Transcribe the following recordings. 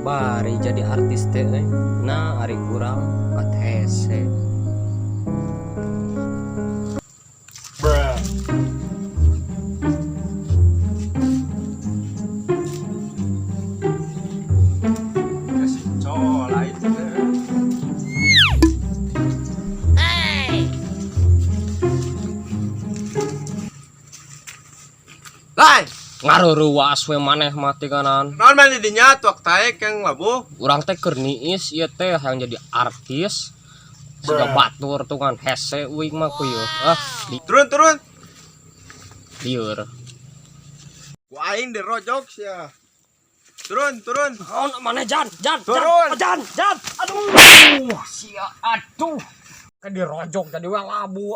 Bari jadi artis teh euy. Nah, ari urang kat hese. Kasih cola itu teh. Lai, Ngaruruas we maneh mati kanan. naon mah di dinya tuak taek yang labuh. Urang teh keur niis ieu teh hayang jadi artis. Siga batur tuh kan hese uing mah ku ieu. Ah, Turun turun. lieur. Ku aing dirojok sia. Turun turun. Naon maneh jan, jan, Turun. jan, jan, jan. Aduh, sia aduh. Ke dirojok jadi we labu.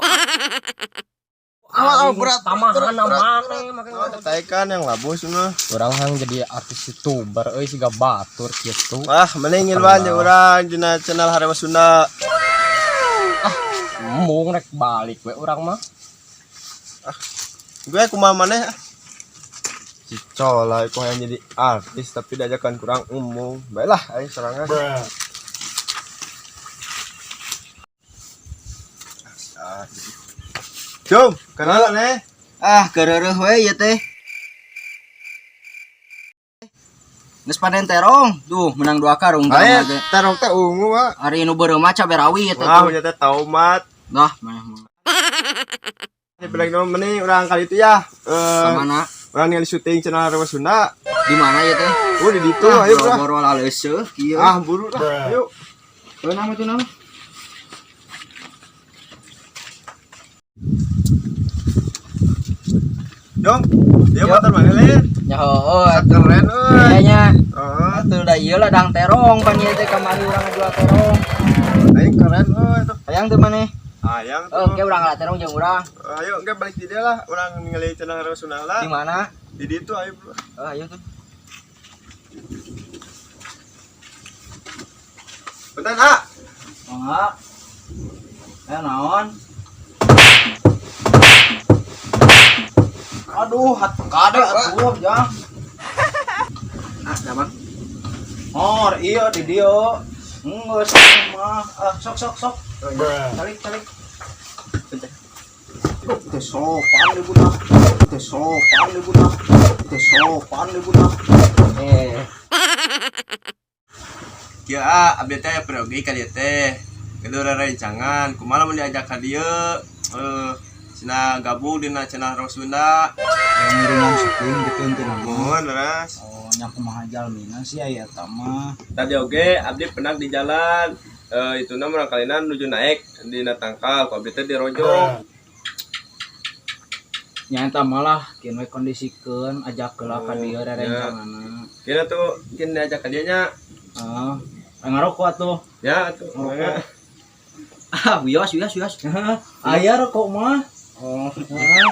Awal awal berat. Tambahan maneh make Oh, taekan yang labuh semua. Urang hayang jadi artis YouTuber euy siga batur kitu. Wah, mending ngiluan jeung urang dina channel Harewa Sunda. Embung rek balik we urang mah. Gue kumaha maneh ah. Si cola kok yang jadi artis tapi diajakan kurang umum. Baiklah, aing sorangan. Ah, Jom, kenal nih. Ah, keureuh we ieu teh. Geus panen terong. Tuh, menang dua karung Ayo, terong ge. terong teh ungu, Pak. Ari nu beureum mah cabe rawit Wah, atuh. punya teh tomat. Dah, maneh mah. Ini bilang nama mending urang kali itu ya. Ka mana? Urang ningali syuting channel Harewa Sunda. Di mana ieu teh? Oh, di ditu, ayo lah. Boro-boro laleuseuh kieu. Ah, buru lah. Ayo. Tuh nama tuh nama. Jom, dia motor mana lin? Ya heueuh atuh. Keren euy. Kayaknya Heeh. atuh da ieu ladang terong pan ieu teh kamari urang ngajual terong. Aing keren euy tuh. Hayang teu maneh? Hayang tuh. Oke, urang ngala terong jeung urang. Ayo, enggak balik di dia lah. Urang ningali channel Harewa Sunda lah. Di mana? Di ditu ayo bro. Oh, ayo tuh. Bentar, ah. Mangga. Eh naon? Aduh, hat kade atuh, jang. Ah, damang. Or, iya di dieu. Geus mah. Ah, sok sok sok. Calik calik. Teu sopan ieu budak. Teu sopan ieu budak. Teu sopan ieu budak. Eh, Kieu ah, abdi teh periogi ka dieu teh. Gaduh rerencangan, kumaha lamun diajak ka dieu? Eh, cenah gabung dina channel Harewa Sunda. Ngiringan syuting gitu henteu nama. Mohon leres. Oh, nya kumaha jalmina sih aya eta mah. Tadi oge abdi penang di jalan. Eh, itu mah kalinan nuju naik dina tangkal, ku abdi teh dirojok. Nya eta malah kin we kondisikeun ajak heula ka dieu rerencanganna. Kira tuh kin diajak ka dieu nya. Heeh. Ngarokok atuh. Ya atuh. Ngerokok. ah, wios wios wios. Aya rokok mah. Oh,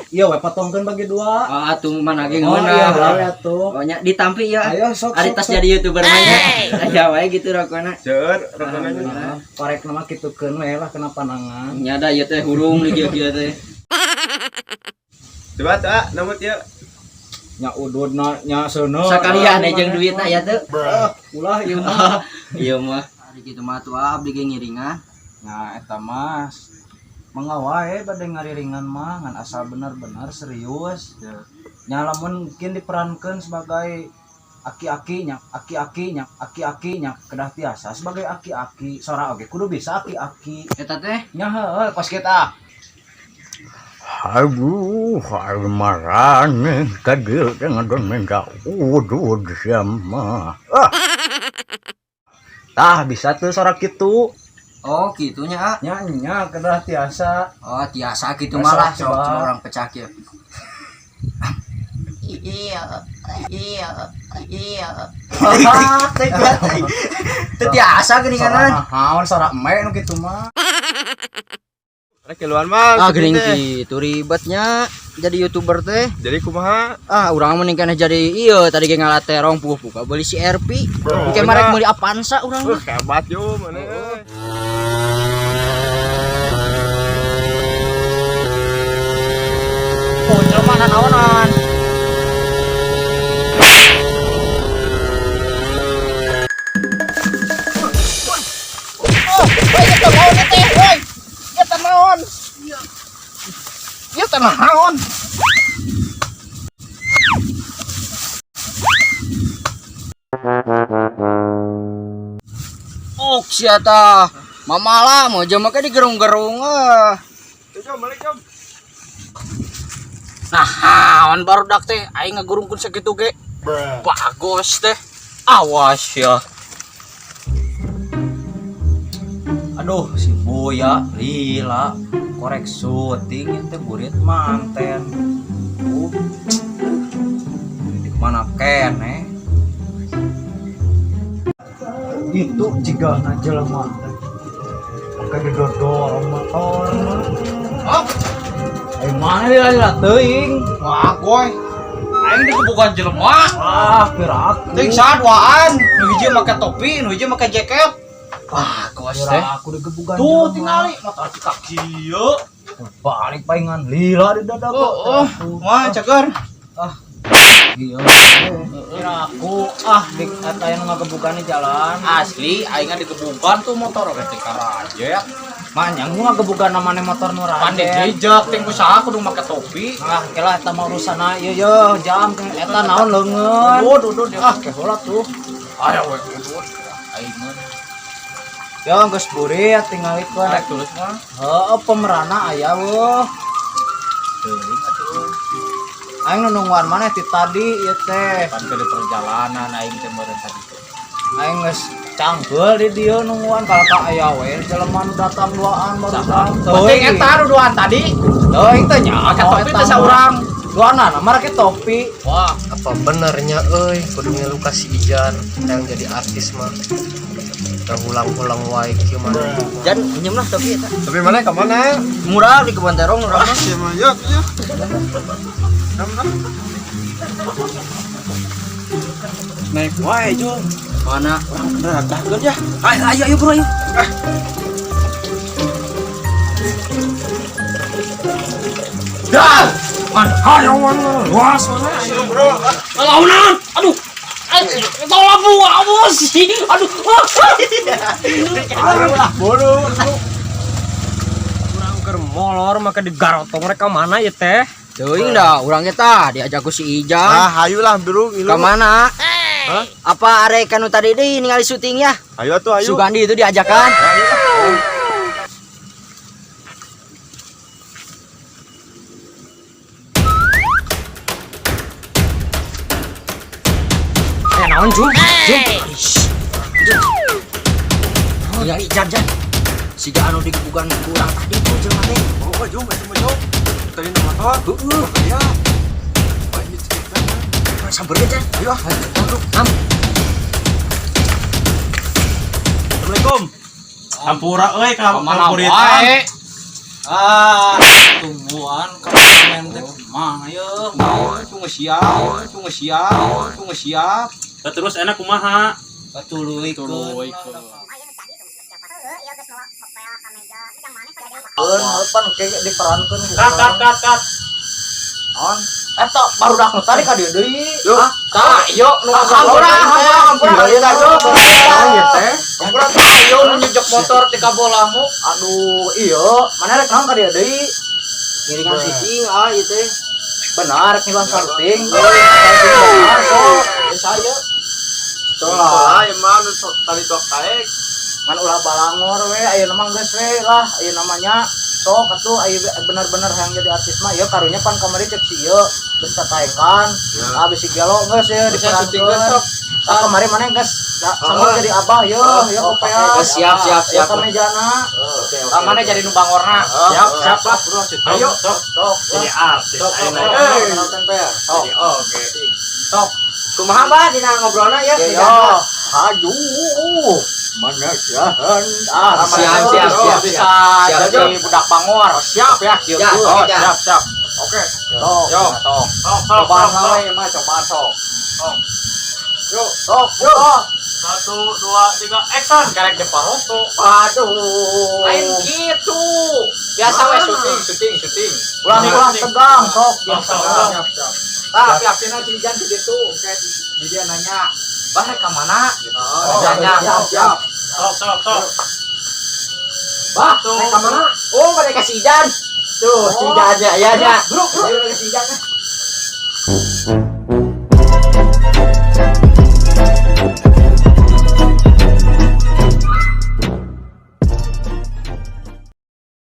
Iya we potongkeun bagi dua. ah atuh mana ge Oh ngeunah. iya we atuh. Oh, nya ditampi ya. Ayo sok Ari sok. tas jadi YouTuber mah nya. Aya wae gitu rokona. Seur rokona nya. Heeh, korek nama kitukeun we lah kena panangan. Nya da ieu teh hurung di kieu-kieu teh. Coba tuh ah, nomor ieu. Nya ududna nya seuneu. Sakalian jeung duitna ya teu. Ulah ieu mah. Ieu mah. Ari kitu mah atuh abdi ge ngiringan. Nah eta mah mangga wae bade ngariringan mah ngan asal bener-bener serius. Nya lamun mungkin diperankeun sebagai aki-aki nya, aki-aki nya, aki-aki nya kedah tiasa sebagai aki-aki. Sora oge kudu bisa aki-aki. Eta teh Nya heueuh kos kita. Aduh, aduh marane ka dieu teh ngadon minta udud sia mah. Ah. Tah bisa tuh sora kitu. Oh, kitunya ah. Nya nya kedah tiasa. Oh, tiasa gitu Besok malah sok coba. cuma orang pecah kieu. Iya, iya, iya. Teu tiasa geuningan. Sora naon sora eme nu kitu mah. Rek keluar mah. Ah, geuning kitu ribetnya jadi YouTuber teh. Jadi kumaha? Ah, urang mending keneh jadi ieu tadi ge ngalah terong puguh buka beli CRV. Engke mah rek meuli Avanza urang mah. Hebat yo mana euy. Oh, jelema nanaonan. Sia tah. Mamala mau jam make digerung-gerung ah. Jom, balik jom. Nah, awan barudak teh aing ngagurungkeun sakitu ge. Bagus teh. Awas ya. Aduh, si Boya lila korek syuting itu burit manten. Di mana kene? Itu jika jelema teh. Pakai didodor motor. Oh, Eh mana lila teuing? wah goy. Aing digebukan jelema. Ah, piraku. Teuing saha duaan, nu hiji make topi, nu hiji make jaket. Wah, gos teh. Piraku digebukan Tuh jelema. tingali motor si kaki ieu. Balik palingan lila di dada Oh, oh. Wah, cager. Iya. Piraku ah di eta yang ngagebukan di jalan. Asli aing digebukan tuh motor oge teh karajet. Manyang nu ngagebukan namanya motor nu Pan rajet. dijejak ting usaha kudu make topi. Ah, kela eta mah urusana ieu ye jam eta naon leungeun. Udud, udud. Ah, ke heula tuh. Aya we udud. Aing mah Ya geus burit tingalikeun. rek tulus mah. Heeh, pemerana aya weuh. Teuing atuh. Aing nu nungguan maneh ti tadi ieu teh. Pan ke di perjalanan aing teh meureun tadi teh. Aing geus cangkeul di dieu nungguan kalau ka aya we jelema nu datang duaan baru Penting eta nu duaan tadi. Teuing teh nya Make topi teh saurang. Duaanana mah rake topi. Wah, Apa benernya euy kudu ngilu ka si Ijan yang jadi artis mah. Terulang-ulang wae kieu mah. Jan, minjem lah topi eta. Tapi mana ke mana? Murah di kebun terong murah mah. Siapa yuk, yuk. Naik wae, Jung. Mana? Neraka ya. Ayo ayo ayo bro ayo. Dah. Luas mana? Launan. Aduh. Tolong bu, awas sih. Aduh. Bodoh. Urang keur molor maka digarotong mereka mana ya teh? Teuing dah urang ge tah diajak ku si Ijan. Ah, hayulah bro, ilu. Ka mana? Apa arek kanu tadi deui ningali syuting ya? Ayo tuh, ayo. Sugandi itu diajakan. Eh naon Jum? Jum. Ningali Jan Jan. Siga anu digebukan ku urang tadi tuh jelema teh. Oh, Jung, itu mah Jung. Tadi nama motor. Heeh. Iya. Wah, ini cerita. Sampeurkeun Jan. Ayo, ah. Am. Assalamualaikum. Hampura euy ka Mana kampuritan. wae. Ah, tungguan kameramen teh kumaha ye? Tunggu siap, tunggu siap, tunggu siap. Lah terus enak kumaha? Tuluy. Keun pan ke diperankeun ku. Cut cut cut cut. Naon? Eta barudak nu tadi ka dieu deui. Yuk. Tah, ieu nu hampura, hampura, hampura. Naon ya teh? Hampura tah, ieu nu nyejek motor ti kabolamu. Aduh, iya, mana rek naon ka dieu deui? Ngiringan syuting ah ieu teh. Benar rek ngiluan syuting. Benar sok. Geus aya. Sekolah emang nu tadi tok taek. Ngan ulah balangor we, ayeuna mah geus we lah, ayeuna namanya sok atuh aya bener-bener hayang jadi artis mah ieu karunya pan kamari cek si ieu geus kataekan. Ah bisi gelo geus ye Bisa syuting geus diperankeun. sok. Ah kamari mana geus sanggup jadi abah ye, ye kopea. Oh, siap, siap, siap. Ka mejana. Ka mana jadi nu bangorna? Siap, siap lah. Ayo sok Sok. jadi artis Sok, ayeuna. sok, sok. Jadi oke. Sok. Kumaha bah dina ngobrolna ya? Yo, aduh, mana jahan. Ah, Siap, siap, siap, Bisa siap. jadi budak bangor. Siap ya, kieu. Ya, Oh, ya. siap, siap. Oke. Sok, Yo, sok. Sok sok Cobaan sok. we mah cobaan sok. Yuk. Sok, yuk. 1 2 3 action. Karek deparoto. Aduh. Lain gitu. Biasa we syuting, syuting, syuting. Ulah ulah tegang, sok, biar Sok, sok, tegang. sok. Tah, api-apina si Ijan di ditu. Kayak di dia nanya, "Bah, rek ka mana?" Oh, Nanya. Siap, siap. Sok sok sok. Bah, Tuh. rek ka mana? Oh, pada ka si Ijan. Tuh, si Ijan ya, ya, ya. Bro, bro. Ayo ka si Ijan.